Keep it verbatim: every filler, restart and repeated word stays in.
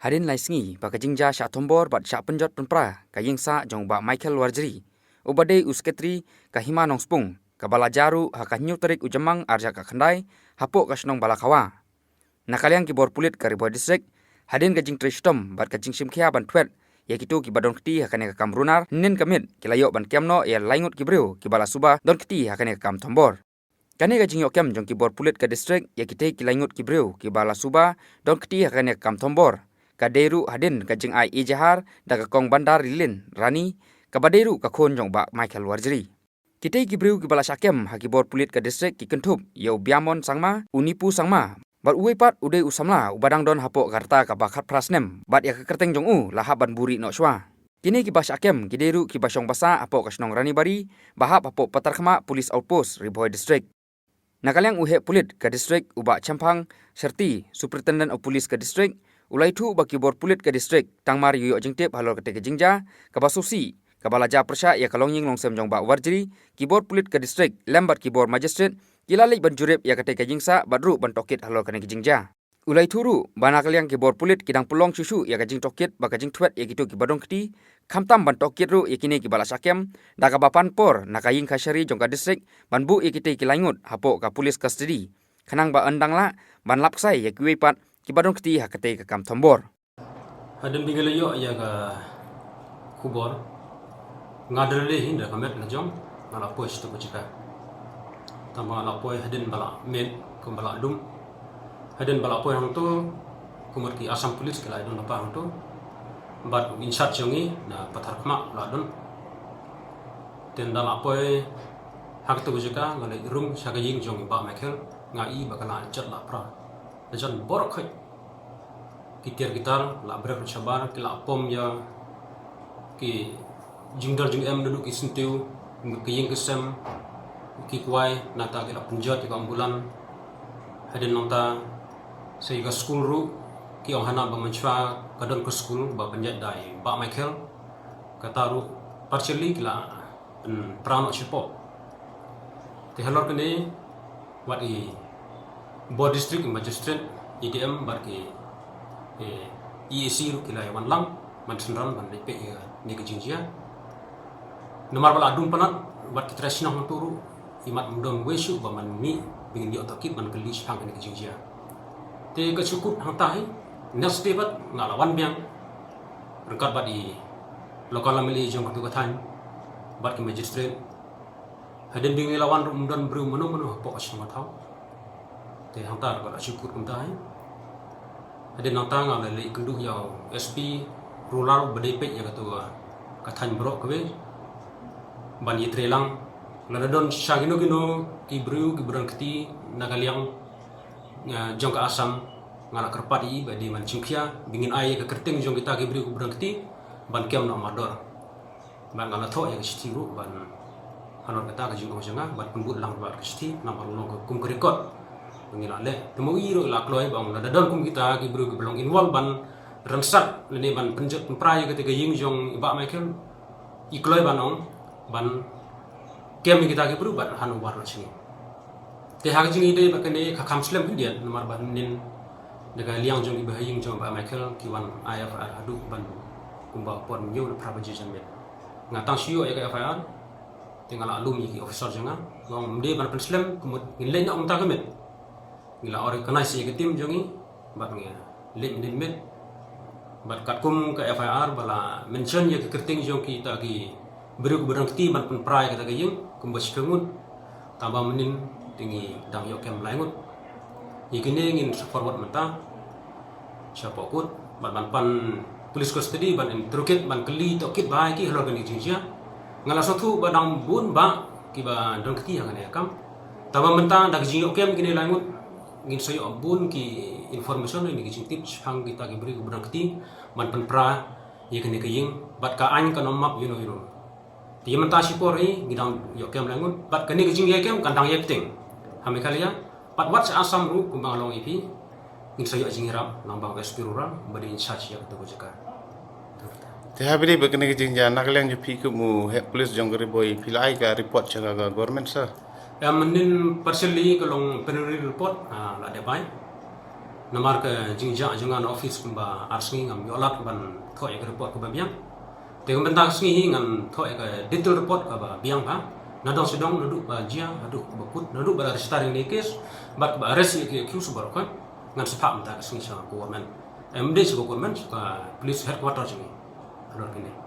Hadien lai sngi ba ka jingjia shah thombor bad shah pynjot pynpra ka ïing sah jong u Bah Michael Warjri, uba dei u sekretari ka Hima Nongspung, kaba la jia ruh ha ka hynñiew tarik u Jymmang arhajar khyndai, hapoh ka shnong Balakhawa. Na ka liang ki bor pulit ka Ri Bhoi District, hadien ka jingtrei shitom bad ka jingshim khia ban thwet ïa kito kiba don kti ha kane ka kam runar, hynnin ka miet ki la ïoh ban kem noh ïa lai ngut ki briew kiba la suba don kti ha kane ka kam thombor. Kane ka jingïoh kem jong ki bor pulit ka district ïa kitei ki lai ngut ki briew kiba la suba don kti ha kane ka kam thombor, ka dei ruh hadien ka jingai ejahar da ka Kong Bandar Rilin Rani, kaba dei ruh ka khun jong u Bah Michael Warjri. Kitei ki briew kiba la shah kem ha ki bor pulit ka district ki kynthup ïa u Biamon Sangma, u Nipu Sangma, bad uwei pat u dei u samla uba dang don hapoh ka rta kaba khatphra snem bad ïa ka kyrteng jong u la hap ban buhrieh noh shuwa. Kine kiba shah kem ki dei ruh kiba shong basa hapoh ka shnong Ranibari, ba hap hapoh Patharkhmah Police Outpost, Ri Bhoi District. Na ka liang u heh pulit ka district, u Bah Chemphang Sherty, Superintendent of Police ka district, u la ïathuh ba ki bor pulit ka district, tang mar ïoh jingtip halor katei ka jingjia kaba sngewsih kaba la jia pyrshah ïa ka longïing longsem jong u Bah Warjri, ki bor pulit ka district lem bad ki bor magistrate ki la leit ban jurip ïa katei ka ïing sah bad ruh ban tohkit halor kane ka jingjia. U la ïathuh ruh ba na ka liang ki bor pulit ki dang pynlong shuh shuh ïa ka jingtohkit bad ka jingthwet ïa kito kiba don kti, khamtam ban tohkit ruh ïa kine kiba la shah kem, da kaba pan por na ka ïing kashari jong ka district ban buh ïa kitei ki lai ngut hapoh ka police custody, khnang ba yn dang lah ban lap ksai ïa kiwei pat kiba don kti ha katei ka kam thombor. Hadien ba ngi la ïoh ïa ka khubor, nga da lade hi da ka met la jong, nga la poi sha tu ka jaka. Tang ba nga la poi hadien ba la miet, kumba la dum. Hadien ba la poi hangtu, kumut ki Assam Police ki la don lypa hangtu. Bad u in charge jong ngi na Patharkhmah u la don. Te ynda la poi ha katu ka jaka, nga leit rung sha ka ïing jong u Bah Michael, nga i ba ka la jot la pra. La jan bor khoi. Ki tiar ki tar la brek shabar, ki la pom ïa ki jingdon jingem naduh ki syntiew, ki ïing ki sem, ki kwai, nangta ki la pynjot ïa ka ambulan. Hadien nangta sa ïa ka skul ruh, ki ong hana ba mynshuwa ka don ka skul ba pynjot da i Bah Michael. Kata ruh partially ki la pynpra noh shapoh. Te halor kane, wat i bor district, i magistrate, i D M bad ki, eh, E A C ruh ki la ïa wan lang ban synran ban leit peit ïa kane ka jingjia. Namar ba la dum palat bad ki trai shnong hangtu ruh, imat ym don wei shuh ba man mih ba ngin ïoh tohkit ban kylli shaphang kane ka jingjia. Te ka shu kut hangta hi, next day pat nga la wan biang ryngkat bad i local M L A jong katu ka thaiñ bad ki magistrate. Hadien ba ngi la wan ruh ym don briew mano mano hapoh ka shnong ka thaw. Te hangta ruh ka la shu kut kumta hi. Hadien nangta nga la leit kynduh ïa u S P rural ba dei peit ïa katu ka thaiñ baroh kawei ban ïatrei lang. Lada don sha kino kino ki briew kiba don kti na ka liang, eh, jong ka Assam, nga la kyrpad ïa i ba dei ban shim khia ba ngin ai ïa ka kyrteng jong kita ki briew kiba don kti ban kem noh mardor. Bad nga la thoh ïa ka shithi ruh ban halor kata ka jingong jong nga ban pynbud lang bad ka shithi namar long ka kum ka record ba ngi la leh. Te ma i ruh la kloi ba ong lada don kum kita ki briew kiba long involve ban ransak lane ban pynjot pynpra ïa kata ka ïing jong i Bah Michael, i kloi ban ong ban kem ïa kita ki briew ban hand over noh sha ngi. Te ha ka jingïadei bad kane ka kham slem khyndiat namar ba mynnin da ka liang jong kiba ha ïing jong Bah Michael ki wan ai F I R haduh ban kumba por hynñiew ne phra baje janmiet. Nga tang shu ïoh ïa ka F I R, te nga la lum ïa ki officer jong nga, nga ong ym dei ban pynslem, ka mut ngin leit noh mynta ka miet. Ngi la organize ïa ka team jong ngi bad ngi leit mynnin miet. Bad katkum ka F I R ba la mention ïa ka kyrteng jong kita ki briew kiba don kti ban pynpra ïa kata ka ïing kumba shiphew ngut. Tangba mynnin te ngi dang ïoh kem lai ngut. Ïa kine ngin sa forward mynta shapoh kut bad ban pan police custody ban interrogate ban kylli tohkit bha ïa ki halor kane ka jingjia. Nga la sngewthuh ba dang bun bha kiba don kti ha kane ka kam. Tangba mynta da ka jingïoh kem kine lai ngut ngin sa ïoh bun ki information ne ki jingtip shaphang kita ki briew kiba don kti ban pynpra ïa kane ka ïing bad ka aiñ kan ym map ïano ïano. Te ïa mynta shipor hi ngi dang ïoh kem lai ngut bad kane ka jingïoh kem kan dang ïa bteng ha Meghalaya. Bad wat sha Assam ruh kumba nga la ong ïa phi, ngin sa ïoh jingïarap lang bad u S P rural ba dei in charge ïa kata ka jaka. Te ha phi dei ba kane ka jingjia na ka liang jong phi kum u heh police jong ka Ri Bhoi phi la ai ka report sha ka government sir? Em, mynnin partially ka long preliminary report, ah, la dep ai. Namar ka jingjia jong nga na office kumba ar sngi ngam ïoh lad ban thoh ïa ka report kaba biang. Te ka bynta ka sngi hi ngan thoh ïa ka detail report kaba biang bha. Na dong sha dong, naduh ba jia haduh kaba kut, naduh ba la register ïa ka case bad kaba arrest ïa ki accused baroh khoit, ngan sa phah mynta ka sngi sha ka government. Em, dei sha ka government, sha ka police headquarter jong ngi. Halor kine.